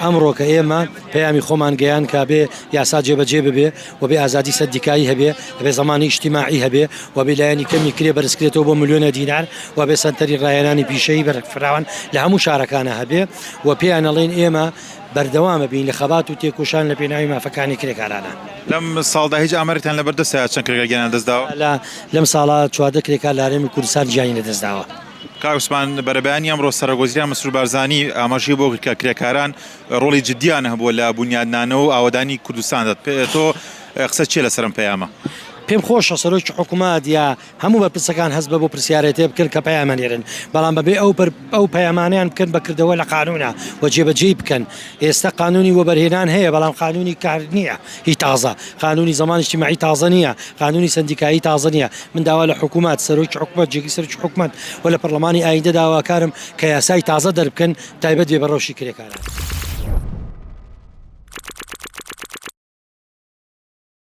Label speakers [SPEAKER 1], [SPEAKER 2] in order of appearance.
[SPEAKER 1] ئەمڕۆکە ئێمە پەیامی خۆمان گەیاند کە بێ یاسا جێبەجێ ببێ و بێ ئازادی سەندیکایی هەبێ، ئەبێ زەمانی ئیجتیماعی هەبێ و بێ لایەنی کەمی کرێ بەرزکرێتەوە بۆ ملیۆنە دینار و بێ سەنتەری ڕاهێنانی پیشەیی بەرفراوان لە هەموو شارەکانا هەبێ و پێیان ئەڵێین ئێمە بەردەوام ئەبین لە خەبات و تێکۆشان لە پێناوی مافەکانی کرێکارانا.
[SPEAKER 2] لەم ساڵدا هیچ ئامارێکتان لەبەر دەستە چەند کرێکار گیانیان لەدەست داوە؟
[SPEAKER 1] لەم ساڵە 14 کرێکار لە هەرێمی کوردستان گیانی لەدەست داوە.
[SPEAKER 2] کاک عوسمان، بەرەبەیانی ئەمڕۆ سەرۆکوەزیران مەسرور بارزانی ئاماژەی بۆ کرد کە کرێکاران ڕۆڵی جدییان هەبووە لە بونیادنانەوە و ئاوەدانی کوردستاندا، تۆ قسەت چییە لەسەر ئەم پەیامە؟
[SPEAKER 1] پێم خۆشە سەرۆکی حکومەت یا هەموو بەرپرسەکان هەست بە بۆ پرسیارێتێ بکەن کە پەیام ئەنێرن، بەڵام بەبێ ئەو ئەو پەیامانەیان بکەن بە کردەوە لە قانوونە و جێبەجێی بکەن. ئێستا قانوونی وەبەرهێنان هەیە، بەڵام قانوونی کار نییە هی تازە، قانوونی زەمان ئیجتیماعی تازە نییە، قانوونی سەندیکایی تازە نییە. من داوا لە حکوومەت، سەرۆکی حکوومەت، جێگری سەرۆکی حکوومەت و لە پەرلەمانی ئایندە داواکارم کە یاسای تازە دەربکەن تایبەت بێ بە ڕەوشی کرێکاران.